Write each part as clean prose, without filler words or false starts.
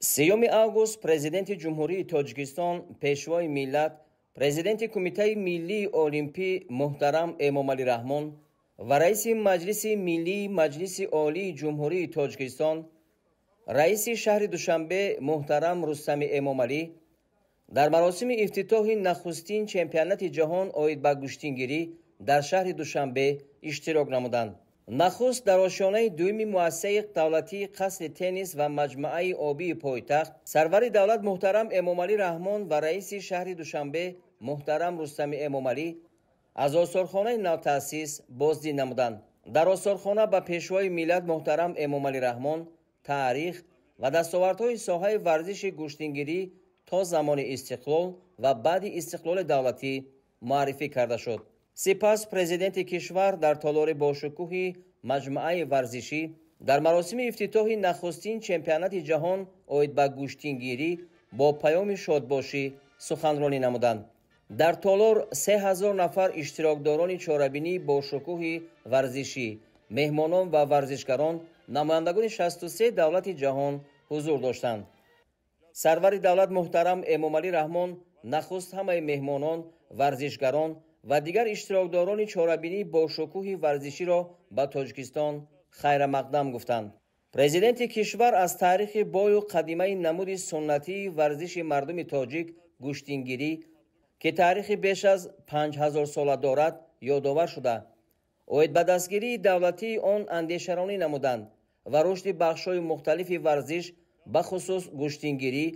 3 август Президенти Ҷумҳурии Тоҷикистон, Пешвои миллат, Президенти Кумитаи миллии олимпӣ муҳтарам Эмомалӣ Раҳмон ва Раиси Маҷлиси Миллии Маҷлиси Олии Ҷумҳурии Тоҷикистон, Раиси шаҳри Душанбе муҳтарам Рустами Эмомалӣ дар маросими ифтитоҳи нахустин чемпионати ҷаҳон оид ба гӯштингирӣ дар шаҳри Душанбе иштирок намуданд. Нахуст дар ошёнаи дуюми муассисаи давлатии қасри теннис ва маҷмӯаи обии пойтахт сарвари давлат муҳтарам Эмомалӣ Раҳмон ва раиси шаҳри Душанбе муҳтарам Рустами Эмомалӣ аз осорхонаи навтаъсис боздид намуданд. Дар осорхона ба Пешвои миллат муҳтарам Эмомалӣ Раҳмон таърих ва дастовардҳои соҳаи варзиши гӯштингирӣ то замони истиқлол ва баъди истиқлоли давлатӣ муаррифӣ карда шуд. Сипас президенти кишвар дар толори бошукӯҳи маҷмӯаи варзишӣ дар маросими ифтитоҳи нахустин чемпионати ҷаҳон оид ба гӯштингирӣ бо паёми шодбошӣ суханронӣ намуданд. Дар толор 3000 нафар иштирокдорони чорабинии бошукӯҳи варзишӣ, меҳмонон ва варзишгарон, намояндагони 63 давлати ҷаҳон ҳузур доштанд. Сарвари давлат муҳтарам Эмомалӣ Раҳмон нахуст ҳамаи меҳмонон, варзишгарон ва дигар иштирокдорони чорабинии бошукӯҳи варзиширо ба Тоҷикистон хайрамақдам гуфтанд. Президенти кишвар аз таърихи бою қадимаи намуди суннатии варзиши мардуми тоҷик гӯштингирӣ, ки таърихи беш аз 5000 сола дорад, ёдовар шуда, оид ба дастгирии давлатии он андешаронӣ намуданд ва рушди бахшҳои мухталифи варзиш, бахусус гӯштингирӣ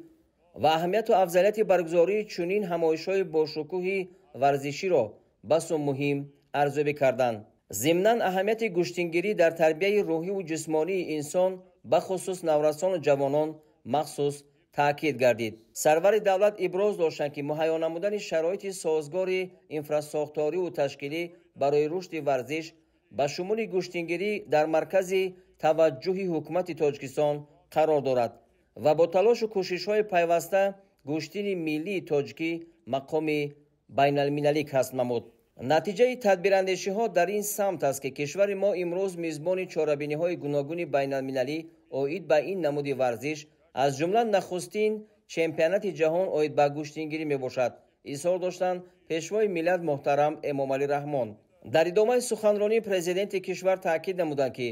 ва аҳамияту афзалияти баргузории чунин ҳамоишҳои бошукӯҳи варзиширо басо муҳим арзёбӣ карданд. Зимнан аҳамияти гӯштингирӣ дар тарбияи рӯҳиву ҷисмонии инсон, бахусус наврасону ҷавонон, махсус таъкид гардид. Сарвари давлат иброз доштанд, ки муҳайё намудани шароити созгори инфрасохториву ташкилӣ барои рушди варзиш ба шумули гӯштингирӣ дар маркази таваҷҷӯҳи ҳукумати Тоҷикистон қарор дорад ва бо талошу кӯшишҳои пайваста гӯштини миллии тоҷикӣ мақоми байналмилалӣ касб намуд. Натиҷаи тадбирандешиҳо дар ин самт аст, ки кишвари мо имрӯз мизбони чорабиниҳои гуногуни байналмилалӣ оид ба ин намуди варзиш, аз ҷумла нахустин чемпионати ҷаҳон оид ба гӯштингирӣ мебошад, изҳор доштанд Пешвои миллат муҳтарам Эмомалӣ Раҳмон. Дар идомаи суханронӣ президенти кишвар таъкид намуданд, ки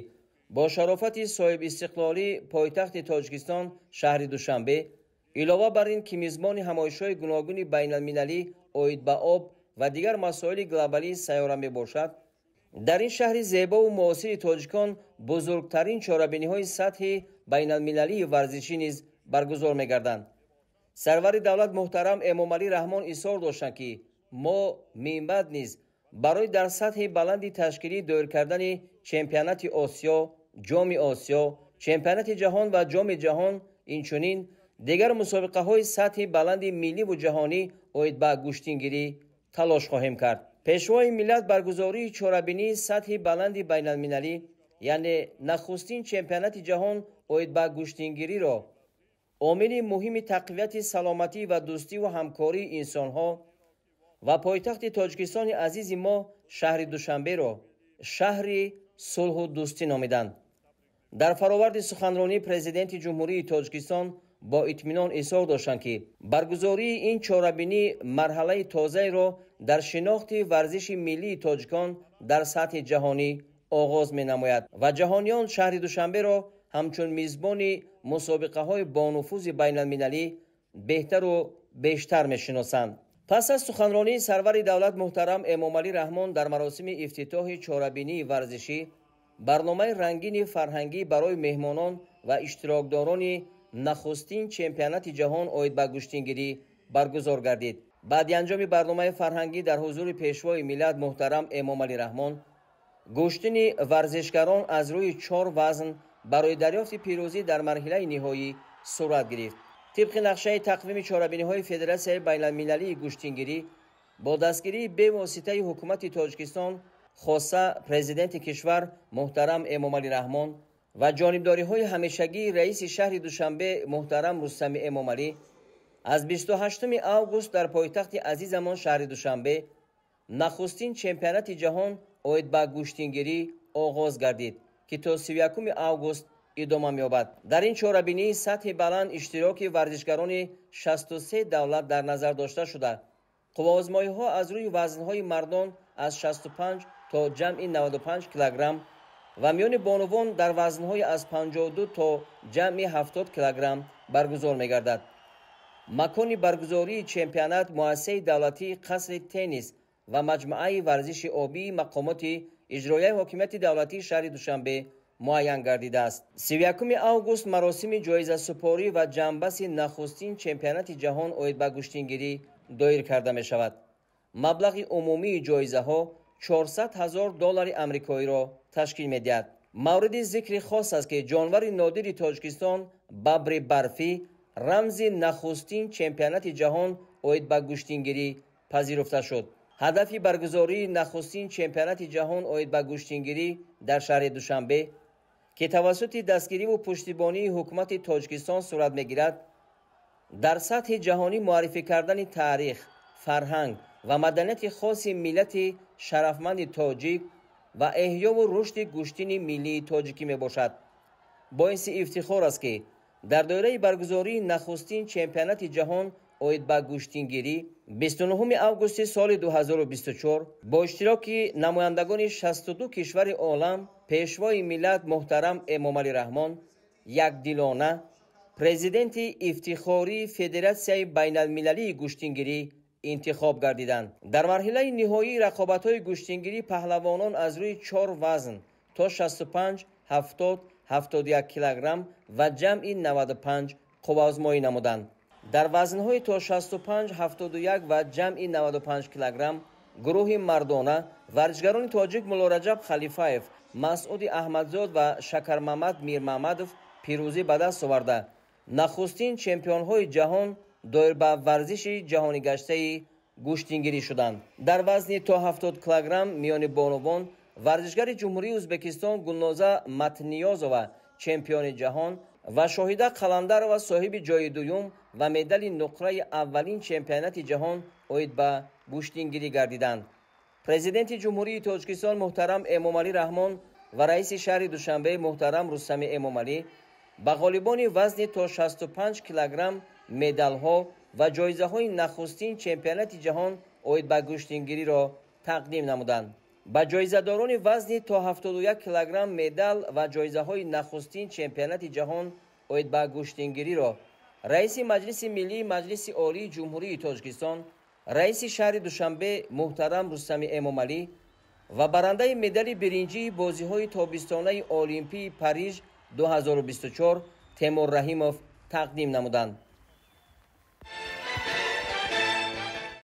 бо шарофати соҳибистиқлолӣ пойтахти Тоҷикистон шаҳри Душанбе илова бар ин ки мизбони ҳамоишҳои гуногуни байналмилалӣ оид ба об ва дигар масоили глобалии сайёра мебошад, дар ин шаҳри зебову муосири тоҷикон бузургтарин чорабиниҳои сатҳи байналмилалии варзишӣ низ баргузор мегарданд. Сарвари давлат муҳтарам Эмомалӣ Раҳмон изҳор доштанд, ки мо минбаъд низ барои дар сатҳи баланди ташкилӣ доир кардани чемпионати Осиё, Ҷоми Осиё, чемпионати ҷаҳон ва Ҷоми ҷаҳон, инчунин дигар мусобиқаҳои сатҳи баланди милливу ҷаҳонӣ оид ба гӯштингирӣ талош хоҳем кард. Пешвои миллат баргузории чорабинии сатҳи баланди байналмилалӣ, яъне нахустин чемпионати ҷаҳон оид ба гӯштингириро омили муҳими тақвияти саломатӣ ва дӯстиву ҳамкории инсонҳо ва пойтахти Тоҷикистони азизи мо шаҳри Душанберо шаҳри сулҳу дӯстӣ номиданд. Дар фароварди суханронӣ президенти Ҷумҳурии Тоҷикистон бо итминон изҳор доштанд, ки баргузории ин чорабинӣ марҳалаи тозаеро дар шинохти варзиши миллии тоҷикон дар сатҳи ҷаҳонӣ оғоз менамояд ва ҷаҳониён шаҳри Душанберо ҳамчун мизбони мусобиқаҳои бонуфузи байналмилалӣ беҳтару бештар мешиносанд. Пас аз суханронии сарвари давлат муҳтарам Эмомалӣ Раҳмон дар маросими ифтитоҳи чорабинии варзишӣ барномаи рангини фарҳангӣ барои меҳмонон ва иштирокдорони нахустин чемпионати ҷаҳон оид ба гӯштингирӣ баргузор гардид. Баъди анҷоми барномаи фарҳангӣ дар ҳузури Пешвои миллат муҳтарам Эмомалӣ Раҳмон гӯштини варзишгарон аз рӯи 4 вазн барои дарёфти пирӯзӣ дар марҳилаи ниҳоӣ сурат гирифт. Тибқи нақшаи тақвими чорабиниҳои Федератсияи байналмилалии гӯштингирӣ бо дастгирии бевоситаи ҳукумати Тоҷикистон, хоса президенти кишвар муҳтарам Эмомалӣ Раҳмон ва ҷонибдориҳои ҳамешагии раиси шаҳри Душанбе муҳтарам Рустами Эмомалӣ аз 28 август дар пойтахти азизамон шаҳри Душанбе нахустин чемпионати ҷаҳон оид ба гӯштингирӣ оғоз гардид, ки то 31 август идома меёбад. Дар ин чорабинии сатҳи баланд иштироки варзишгарони 63 давлат дар назар дошта шуда, қувваозмоиҳо аз рӯи вазнҳои мардон аз 65 то ҷамъи 95 килограмм ва миёни бонувон дар вазнҳои аз 52 то ҷамъи 70 килограмм баргузор мегардад. Макони баргузории чемпионат муассисаи давлатии қасри теннис ва маҷмӯаи варзиши обии мақомоти иҷроияи ҳокимияти давлатии шаҳри Душанбе муайян гардидааст. 31 август маросими ҷоизасупорӣ ва ҷамъбасти нахустин чемпионати ҷаҳон оид ба гӯштингирӣ доир карда мешавад. Маблағи умумии ҷоизаҳо 400 ҳазор доллари амрикоиро ташкил медиҳад. Мавриди зикри хос аст, ки ҷонвари нодири Тоҷикистон бабри барфӣ рамзи нахустин чемпионати ҷаҳон оид ба гӯштингирӣ пазируфта шуд. Ҳадафи баргузории нахустин чемпионати ҷаҳон оид ба гӯштингирӣ дар шаҳри Душанбе, ки тавассути дастгириву пуштибонии ҳукумати Тоҷикистон сурат мегирад, дар сатҳи ҷаҳонӣ муаррифӣ кардани таърих, фарҳанг ва маданияти хоси миллати шарафманди тоҷик ва эҳёву рушди гӯштини миллии тоҷикӣ мебошад. Боиси ифтихор аст, ки дар доираи баргузории нахустин чемпионати ҷаҳон оид ба гӯштингирӣ 29 августи соли 2024 бо иштироки намояндагони 62 кишвари олам Пешвои миллат муҳтарам Эмомалӣ Раҳмон якдилона президенти ифтихории Федератсияи байналмилалии гӯштингирӣ интихоб гардиданд. Дар марҳилаи ниҳоии рақобатҳои гӯштингирӣ паҳлавонон аз рӯи чор вазн то 65, 70, 71 килограмм ва ҷамъи 95 қувваозмоӣ намуданд. Дар вазнҳои то 65, 71 ва ҷамъи 95 килограмм гурӯҳи мардона варзишгарони тоҷик Муллораҷаб Халифаев, Масъуди Аҳмадзод ва Шакармамад Мирмамадов пирӯзӣ ба даст оварда, нахустин чемпионҳои ҷаҳон доир ба варзиши ҷаҳонигаштаи гӯштингирӣ шуданд. Дар вазни то 70 килограмм миёни бонувон варзишгари Ҷумҳурии Ӯзбекистон Гулноза Матниёзова чемпиони ҷаҳон ва Шоҳида Қаландарова соҳиби ҷойи дуюм ва медали нуқраи аввалин чемпионати ҷаҳон оид ба гӯштингирӣ гардиданд. Президенти Ҷумҳурии Тоҷикистон муҳтарам Эмомалӣ Раҳмон ва раиси шаҳри Душанбе муҳтарам Рустами Эмомалӣ ба ғолибони вазни то 65 килограмм медалҳо ва ҷоизаҳои нахустин чемпионати ҷаҳон оид ба гӯштингириро тақдим намуданд. Ба ҷоизадорони вазни то 71 килограмм медал ва ҷоизаҳои нахустин чемпионати ҷаҳон оид ба гӯштингириро раиси Маҷлиси Миллии Маҷлиси Олии Ҷумҳурии Тоҷикистон, раиси шаҳри Душанбе муҳтарам Рустами Эмомалӣ ва барандаи медали биринҷии бозиҳои тобистонаи Олимпии Париж 2024 Темур Раҳимов тақдим намуданд.